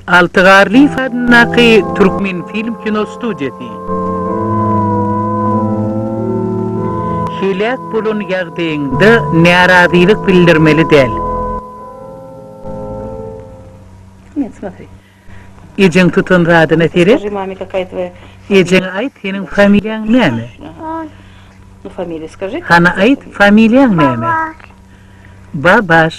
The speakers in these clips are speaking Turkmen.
Alty Garlyýew adyndaky Türkmenfilm kinostudiýasy. Heläk bolan ýagdaýyňda närazylyk bildirmeli däl. Ejeň tutan zadyna seret. Ejeňe aýt, seniň familiýaň näme? Hany aýt, familiýaň näme? Babaş.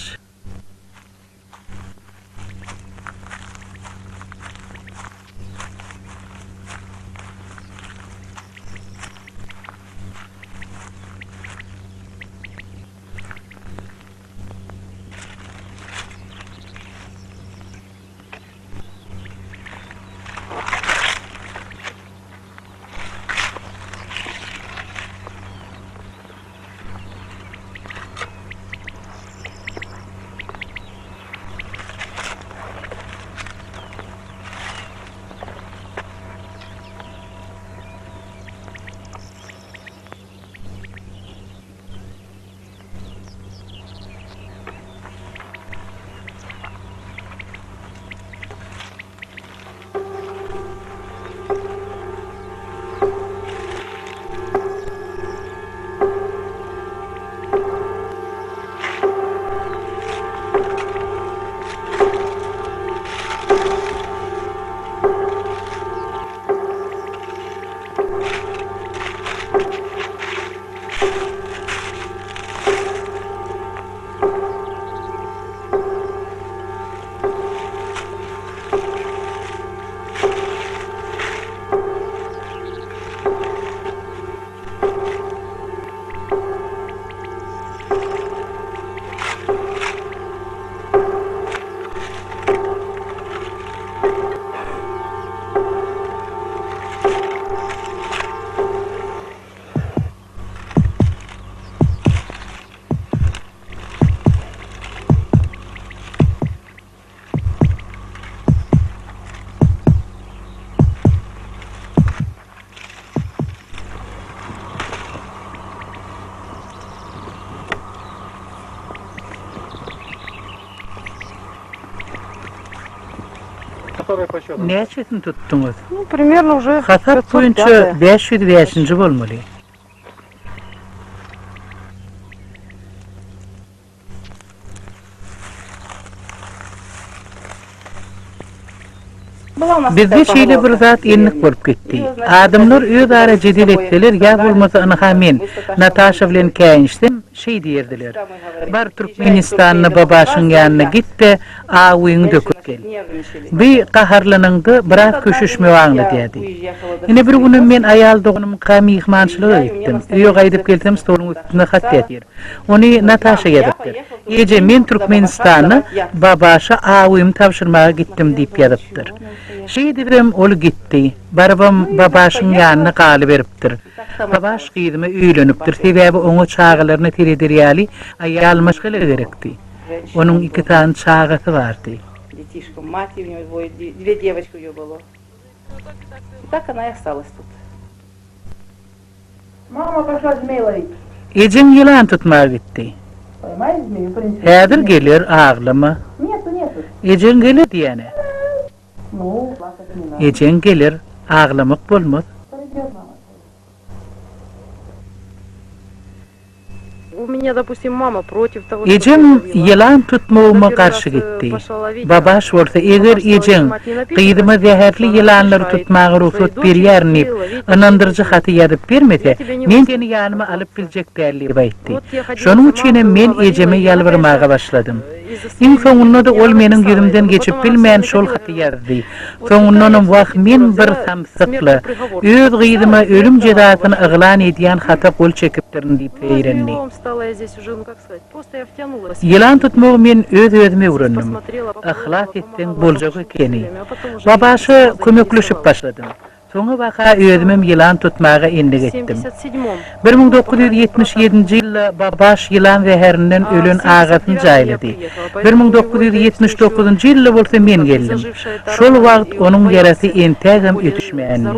Näçesini tutduňyz? Hasap boýunça 505-nji bolmaly. Bizde şeýle bir zat endik bolup gitdi. Adamlar özara jedel etseler ýa bolmasa ynha men Nataşa bilen käýinşsem şeý diýerdiler. Bar Türkmenistanda babaşyň ýanyna git-de awyňy döküp gel. Bi gaharlanaňda biraz köşeşmegi aňladýardy. Ine bir günem men aýal doganymyňka myhmançylyga gitdim. Öýe gaýdyp gelsem stoluň üstünde hat ýatyr. Ony Nataşa ýazypdyr. Eje, men Türkmenistana babaşa awymy tabşyrmaga gitdim diýip ýazypdyr. Şeýdibem ol gitdi. Barybam babaşyň ýanyna galyberipdir. Babaş gyzyma öýlenipdir, sebäbi oňa çagalaryna sereder ýaly aýal maşgala gerekdi. Onuň iki sany çagasy bardy. Ejeň ýylan tutmaga gitdi. Häzir geler, aglama. Ejeň geler diýýän-ä. Ejeň geler, aglamak bolmaz. Ejem ýylan tutmagyma garşy gitdi. Babaş bolsa, Eger ejeň, Gyzyma zäherli ýylanlary tutmaga rugsat berýärin diýip, ynandyryjy haty ýazyp bermese, men seni ýanyma alyp biljek däl diýip aýtdy. Şonuň üçinem men ejeme ýalbarmaga başladym. Iň soňunda-da ol meniň ýüzümden geçip bilmän şol haty ýazdy. Soňundanam wah men bir samsykla, öz gyzyma ölüm jezasyny yglan edýän hata gol çekipdirin diýip zeýrendi. Ýylan tutmagy men öz-özüm öwrendim. Yhlas etseň boljak ekeni. Babaşa kömekleşip başladym. Soňabaka özümem ýylan tutmaga endik etdim. 1977-nji ýylda Babaş ýylan zäherinden ölen agasyny jaýlady. 1979-njy ýylda bolsa men geldim. Şol wagt onuň ýarasy entägem ötüşmändi.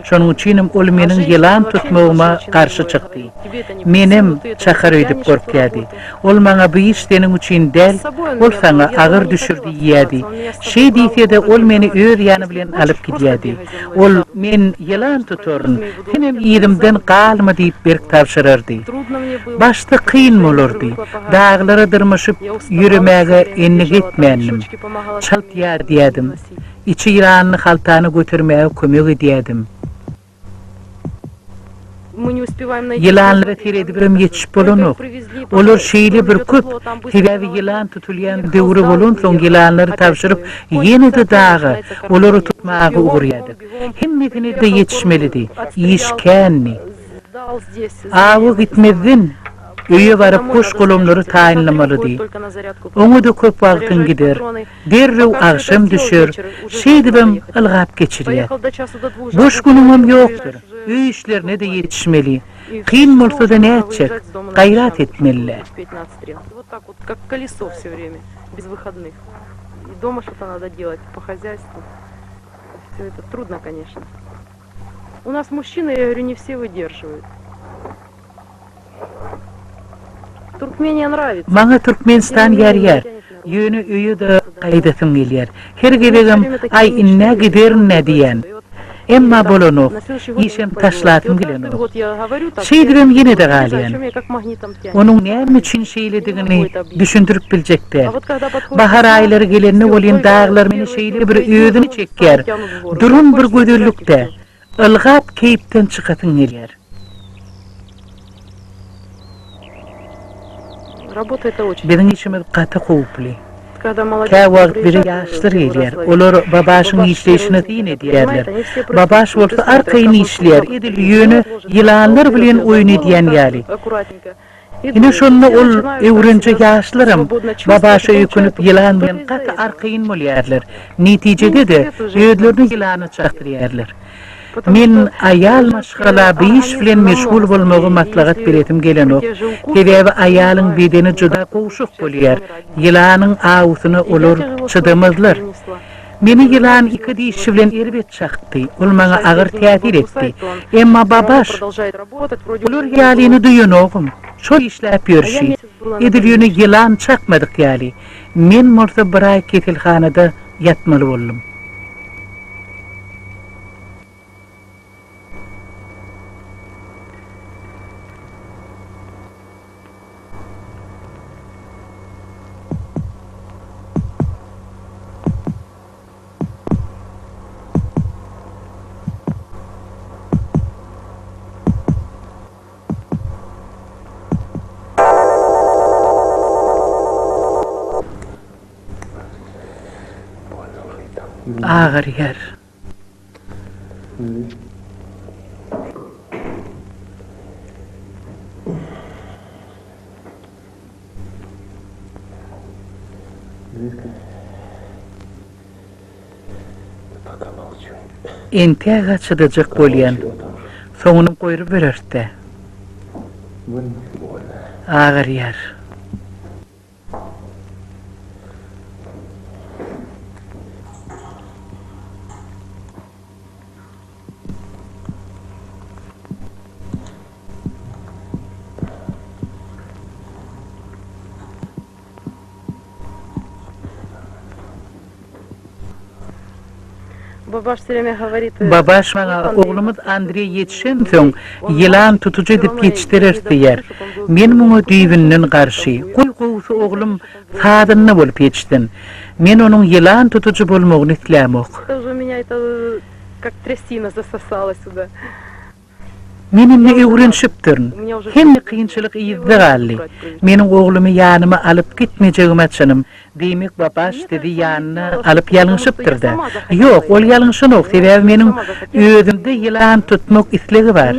Şonuň üçinem ol meniň ýylan tutmagyma garşy çykdy. Menem çakar öýdüp gorkýardy. Ol maňa bu iş seniň üçin däl, ol saňa agyr düşür diýýärdi. Şeý diýse-de ol meni öz ýany bilen alyp gidýärdi. Ol, Men ýylan tutaryn, senem yzymdan galma diýip berk tabşyrardy. Başda kyn bolardy. Daglara dyrmaşyp ýöremäge endik etmändim. Çalt ýadýadym. Içi ýylanly haltany götermäge kömek edýärdim. Ýylanlara seredibem ýetişip bolanok. Olar şeýle bir köp, sebäbi ýylan tutulýan döwri bolansoň ýylanlary tabşyryp ýene-de daga, olary tutmaga ugrýardyk. Hemmesine-de ýetişmelidi. Iş kändi. Awa gitmezden, öýe baryp goş-golamlary taýynlamalydy. Oňa-da köp wagtyň gider. Derrew agşam düşer, şeýdibem ylgap geçirýär. Boş günüňem ýokdur, öý işlerine-de ýetişmeli. Kyn bolsa-da nätjek, gaýrat etmeli-dä. Maňa Türkmenistan ýarýar. Ýöne öýe-de gaýdasym gelýär. Her gezegem aý ind-ä giderin-dä diýýän. Emma bolanok. Işem taşlasym gelenok. Şeýdibem ýene-de galýan. Onuň näme üçin şeýledigini düşündirip biljek däl. Bahar aýlary gelende welin daglar meni şeýle bir özüne çekýär. Duran bir gözellik-dä. Ylgap keýpden çykasyň gelýär. Biziň işimiz gaty howply. Käwagt bize ýaşlar gelýär. Olar Babaşyň işleýşine syn edýärler. Babaş bolsa arkaýyn işleýär, edil ýöne ýylanlar bilen oýun edýän ýaly. Ine şonda ol öwrenje ýaşlaram Babaşa öýkünip ýylan bilen gaty arkaýyn bolýarlar. Netijede-de özlerini ýylana çakdyrýarlar. Men aýal maşgala bu iş bilen meşgul bolmagy maslahat beresim gelenok. Sebäbi aýalyň bedeni juda gowşak bolýar. Ýylanyň awusyna olar çydamazlar. Meni ýylan iki dişi bilen erbet çakdy. Ol maňa agyr täsir etdi. Emma Babaş, bular ýalyny duýanogym. Şol işläp ýörşi. Edil ýöne ýylan çakmadyk ýaly. Men bolsa bir aý keselhanada ýatmaly boldum. Agyrýar. Entäg-ä çydajak bolýan. Soňuny goýrubereris-dä. Agyrýar. Babaş maňa oglumyz Andreý ýetişensoň, ýylan tutujy edip ýetişdireris diýýär. Men muňa düýbünden garşy. Goý, gowusy oglum sazanda bolup ýetişsin. Men onuň ýylan tutujy bolmagyny islämok. Men indi öwrenişipdirin. Hemme kynçylyk yzda galdy. Meniň oglumy ýanyma alyp gitmejegime çynym. Diýmek, Babaş sizi ýanyna alyp ýalňyşypdyr-da? Ýok, ol ýalňyşanok, sebäbi meniň özümde ýylan tutmak islegi bar.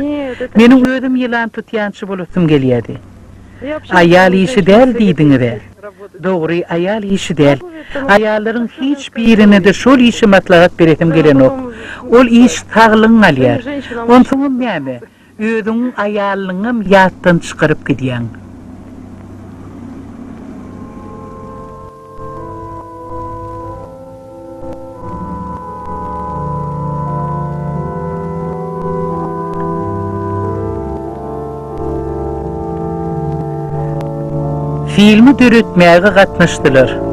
Meniň özüm ýylan tutýançy bolasym gelýärdi. Aýal işi däl diýdiňiz-ä? Dogry, aýal işi däl. Aýallaryň hiç birine-de şol işi maslahat beresim gelenok. Ol iş saglygyňy alýar. Onsoňam näme, özüňiň aýallygyňam ýatdan çykaryp gidýäň. Filmi döretmäge gatnaşdylar.